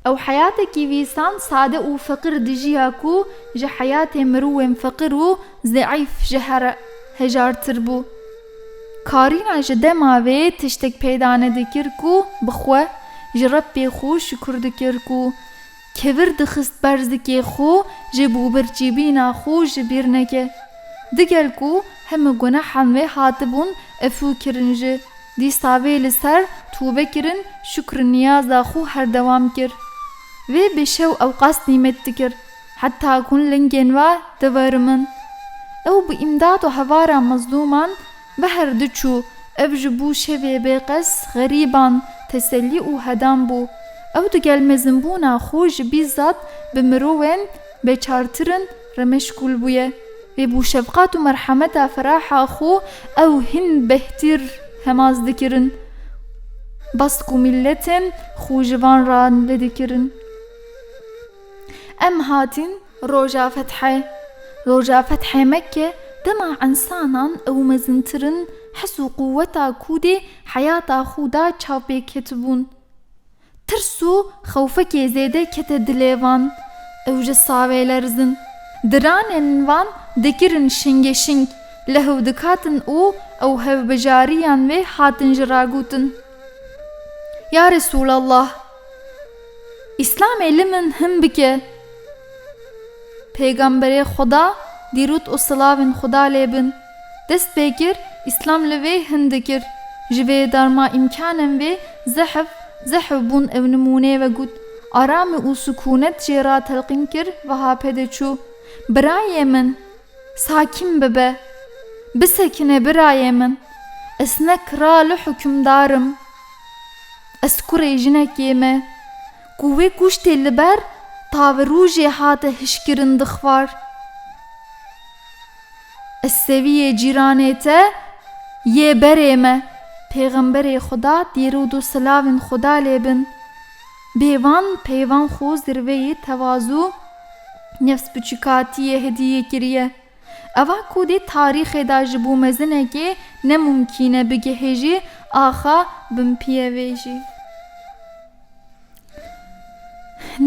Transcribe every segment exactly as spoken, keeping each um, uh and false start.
Ew heyatekî vîsan sade û feqir dijiya ku ji heyatê mirovên feqir û zeîf ji here hejartir bû. Karîna ji dema vê tiştek peyda nedikir ku bi xwe ji Rebbê xwe şukir dikir ku kevir dixist ber zikê xwe ji bo birçîbîna xwe ji bîr neke. Digel ku heme gunehan wê hatibûn efû kirin jî, dîsa vê li ser tûbe kirin, şukr û niyaza xwe her dewam kir. Vê bi şew ewqas nîmet dikir, heta ku lingên we diverimin. Ew bi îmdad û hevara mezlûman bi her diçû, ev ji bo şevê bêqes xerîban tesellî û hedam bû. Ew digel mezinbûna xwe ji bîzat bi mirovên beçartirin re meşgûl bûye. Wê bo şefqat û merhemeta feraha xwe ew hin behtîr hemaz dikirin. Bas ku mîletên xwe ji van re lê dikirin. Em hatin roja fethê. Roja fethê Mekke dema însanan ew mezintirin, hes û quweta ku dê heyata xwe da çav pê ketibûn. Tirs û xewfekê zêde kete dilê van. Ew ji savê lerzin. Diranên van dikirin şingê şing, li hew dikatin û ew hevbijariyan wê hatin ji ragotin. Ya Resûlallah, Îslamê li min hin bike. Pêxemberê Xuda, dîrût û silavên Xuda lê bin, dest pê kir, Îslam li vê hin dikir. Ji vê derma îmkanên vê zehf, zehf bûn ew nimûnê ve got. Aramî û sikûnet jê re telqîn kir, wiha pê de çû. Birayê min, sakîn bibe. Bisekine birayê min. Ez ne kral û hukimdar im. Ez kurê jinekê me, ku wê kuştê li ber tavirûjê hate hişkirin dixwar. Ez seviyê cîranê te yê berê me, pêxemberê Xuda, dîrûd û silavên Xuda lê bin. Bê van peyvan xwe zirveyê tevazû, nefs biçûkatiyê hediyê kiriye. Eva ku di tarîxê de ji bo mezinekê ne mumkîn e bigihê jî, axa binpiyê vê jî.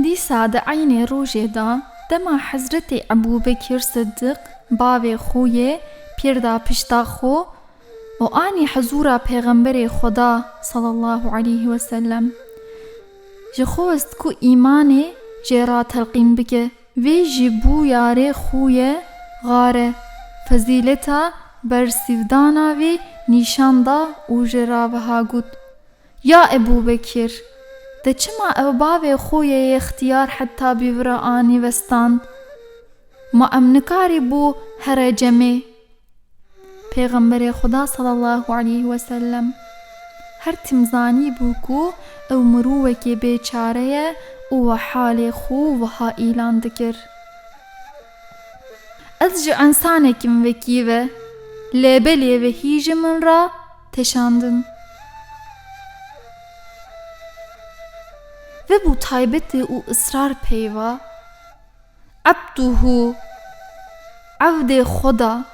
Dîsa di eynê rojê de dema Hezretê Ebû Bekir Siddiq, bavê xwe yê, pêr da pişta xwe û anî hezûra Pêxemberê Xuda sallallahu aleyhi ve sellem, ji xwe west ku îmanê jê re telqîn bike. Vê jî bû yarê xwe ye xare, fezîleta bersîvdana vê nîşan da û jê re wiha got, Ya Ebû Bekir, te çima ew bavê xwe yê ixtiyar heta bi vir anî vestand? Ma em nikarî bû here cemê? Pêxemberê Xuda sallallahu aleyhi ve sellem her tim zanîbû ku ew mirovekê bêçare ye û we halê xwe wiha îlan dikir, Ez ji însanek im wekî we, lê belê we hî ji min re teşandin. Vê bû taybetê û israr peyva. Ebduhu, evdê Xuda,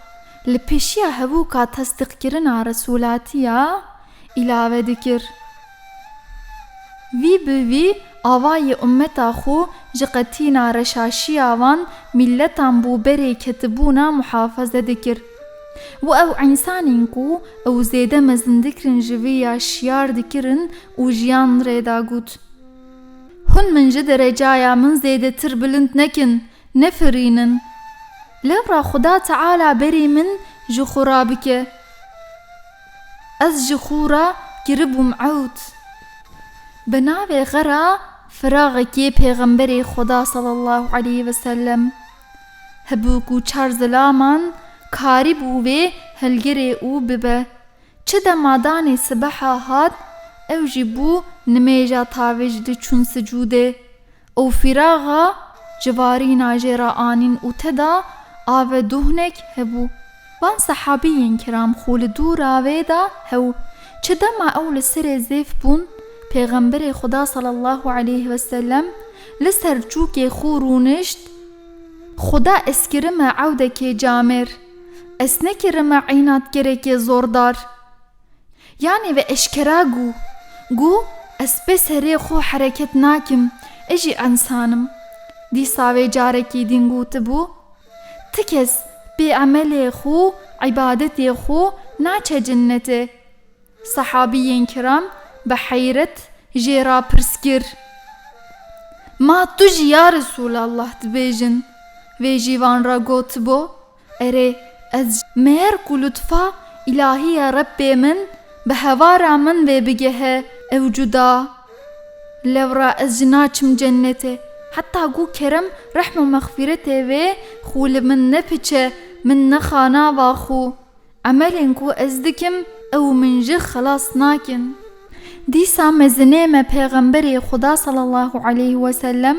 li pêşiya hevûka tesdîqkirina Resûlatiya îlave dikir. Vî bi vî avayê ummeta xwe ji qetîna reşaşiya van mîletan bo berê ketibûna muhafaze dikir. Û ew însanên ku ew zêde mezin dikirin ji vê ya şiyar dikirin û jiyan rê da got. Hûn min ji derecaya min zêdetir bilind nekin, nefirînin. Lewra Xuda Teala berî min ji xwe re bike. Ez ji xwe re kiribûm ewd. Bi navê xera firaxekê Pêxemberê Xuda sallallahu aleyhi ve sellem hebû ku çar zilaman karîbû vê hilgirê û bibe. Çi dema danê sibeha hat, ew jî bû nimêja tavê ji diçûn sicûdê û fîraxa civarîna jê re anîn û te de ave duhnek hebû. Van sehabiyên kiram xwe li dûra wê de hew. Çi dema ew li serê zêf bûn, Pêxemberê Xuda sallallahu aleyhi ve sellem li ser çûkê xwe rûnişt, Xuda ez kirime ewdekê camêr, ez nekirime înatkirêkê zordar. Yanê ve eşkera got, got, ez bê serê xwe hereket nakim, Ez jî însan im. Dîsa wê carekî din gotibû, Ti kes bê emelê xwe, îbadetê xwe naçe cennetê. Sehabiyên kiram bi heyret jê re pirs kir, Ma tu jî ya Resûlallah dibêjin? Wê jî van re gotibû, Erê, ez, meher ku lutfa îlahî ye Rebbê min bi hevara min vê bigehe, ew cuda. Lewra ez jî naçim cennetê, heta ku kerem, rehm û mexfîretê wê xwe li min nepiçe, min nexa nava xwe. Emelên ku ez dikim, ew min ji xelas nakin. Dîsa mezinê me Pêxemberê Xuda sallallahu aleyhi ve sellem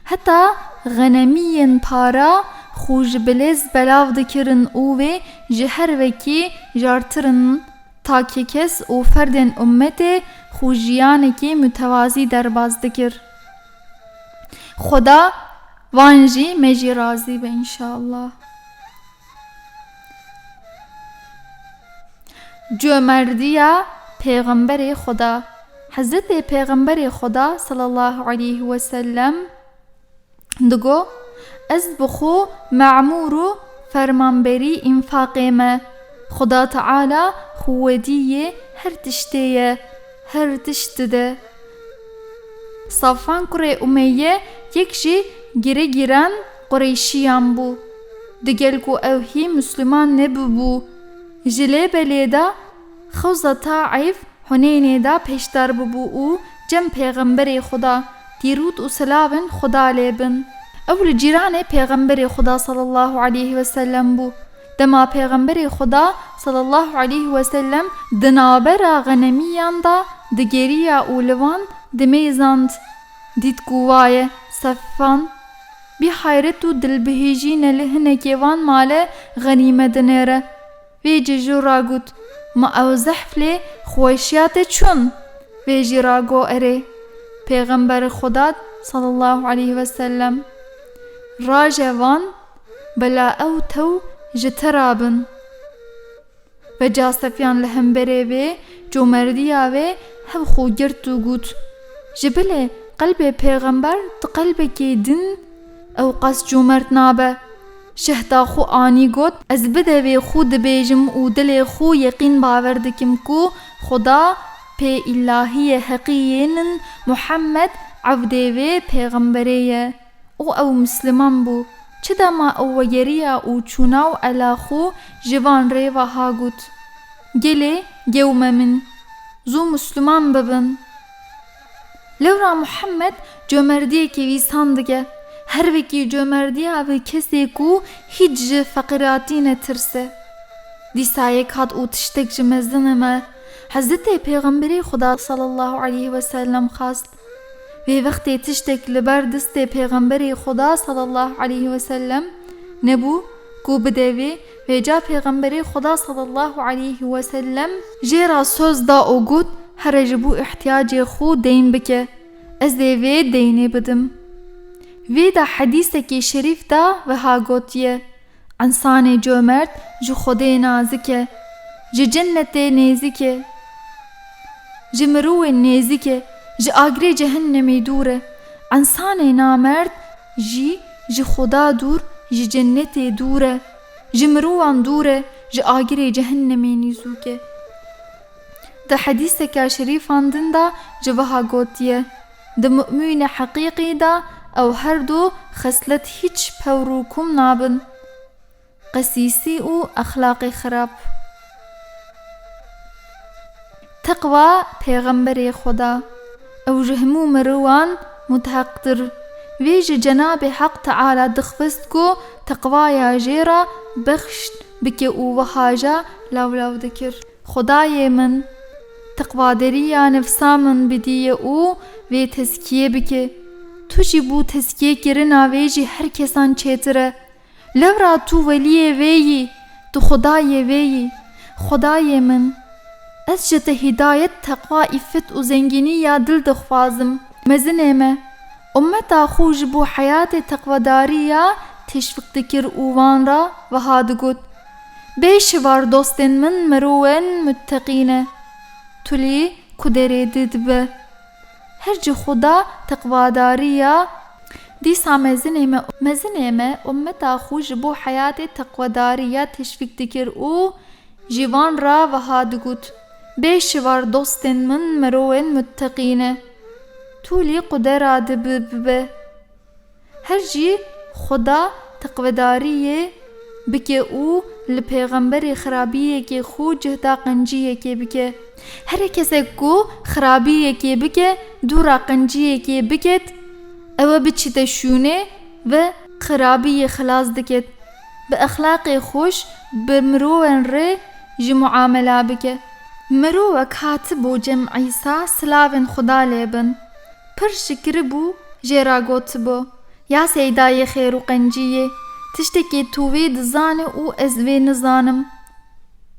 heta xenemiyên para xwe ji bilêz belav dikirin û wê ji her wekî jartir in, takê kes û ferdên ummetê xwe jiyanekî mutewazî derbas dikir. Xuda van jî me jî razî be înşallah. Comerdiya Pêxemberê Xuda. Hezretê Pêxemberê Xuda sallallahu aleyhi ve sellem digo, Ez bi xwe memûr û fermanberî înfaqê me. Xuda Teala xwediyê her tiştê ye, her tişt dide. Safwan kurê Umeyye yek ji girêgîran Qureyşiyan bû. Digel ku ew hî Misliman nebûbû, ji lêbelê de xewza Taif Huneynê de pêşdar bûbû û cem Pêxemberê Xuda, dîrûd û selavên Xuda lê bin. Ew li cîranê Pêxemberê Xuda sallallahu aleyhi ve sellem bû. Dema Pêxemberê Xuda sallallahu aleyhi ve sellem di navbera xenemiyan de digeriya û li van dimêzand, dît ku waye Safwan bi heyret û dilbihîjî ne li hinekê van male xenîme dinêre. Vê cejû ra got, Ma ew zehf lê xweşiya te çûn? Vê jî ra got, Erê, Pêxemberê Xuda sallallahu aleyhi ve sellem, raje van, bela ew tew ji te ra bin. Veca Safwan li hemberê vê comerdiya wê hev xwe girt û got, Ji bilê qelbê Pêxember di qelbekê din ew qas comert nabe. Şehda xwe anî got, Ez bi devê xwe dibêjim û dilê xwe yeqîn bawer dikim ku Xuda pê îlahiyê heqî yên in, Muhammed evdê vê pêxemberê ye. Û ew Misliman bû. Çi dema ew vegeriya û çûna û ela xwe ji van rê wiha got, Gelê gewme min, zû Misliman bibin. Lewra Muhammed comerdiyekî wîsan dike, her wekî comerdiya vê kesê ku hîç ji feqiratî netirse. Dîsa yek hat û tiştek ji mezinê me, Hezretê Pêxemberê Xuda sallallahu aleyhi ve sellem xwest. Vê wextê tiştek li ber destê Pêxemberê Xuda sallallahu aleyhi ve sellem nebû ku bide vê, vêca Pêxemberê Xuda sallallahu aleyhi ve sellem jê re soz da û got, Here ji bo îhtiyacê xwe deyn bike, ez ê vê deynê bidim. Vê de hedîsekê şerîf de wiha gotiye, Însanê comert ji Xwedê nazik e, ji cennetê nêzik e, ji mirovên nêzik e, ji agirê cehennemê dûr e. Însanê namert jî ji Xweda dûr, ji cennetê dûr e, ji mirovan dûr e, ji agirê cehennemê nêzûk e. Di hedîseke şerîfan din de ji wiha gotiye, Di mumînê heqîqî de ew her du xeslet hîç pewr û kom nabin. Qesîsî û exlaqê xirab. Teqwa Pêxemberê Xweda, ew ji hemû mirovan muteheqtir. Vê ji Cenabê Heq Teala dixwest ku teqwaya jê re bexş bike û wiha jî lawlaw dikir, Xwedayê min, teqwaderiya nefsa min bidîye û vê tezkiyê bike. Tu jî bo tezkiyekirina vê jî her kesan çêtir e. Lewra tu weliyê vê yî, tu Xwedayê vê yî. Xwedayê min, ez ji te hîdayet, teqwa, îffet û zengînî ya dil dixwazim. Mezinê me, ummeta xwe ji bo heyatê teqwedarî ya teşwîq dikir û van re wiha digot, Bê şivar dostên min mirovên mutteqî ne. Tu lê ku derê didibe. Her cî Xuda teqwadariya dîsa mezinê me, mezinê me ummeta xwe ji bo heyatê teqwedarî ya teşvîk dikir û ji wan re wiha digot: Bê şivar dostên min mirovên mutteqî ne. Tûlî qudera dibi bibe. Her jî Xuda teqvedariyê bike û li pêxemberê xirabiyekê xwe cihda qenciyekê bike. Here kesek ku xirabiyekê bike, dûra qenciyekê biket, ew ê biçîte şûnê ve xirabiyê xilas diket. Bi exlaqê xweş bi mirovên rê jî muamela bike. Mirovek hatibû cem Îsa, silavên Xuda lê bin. Pir şikiribû, jê re gotibû: Ya Seydayê xêr û qenciyê, tiştekê tu wê dizanî û ez wê nizanim.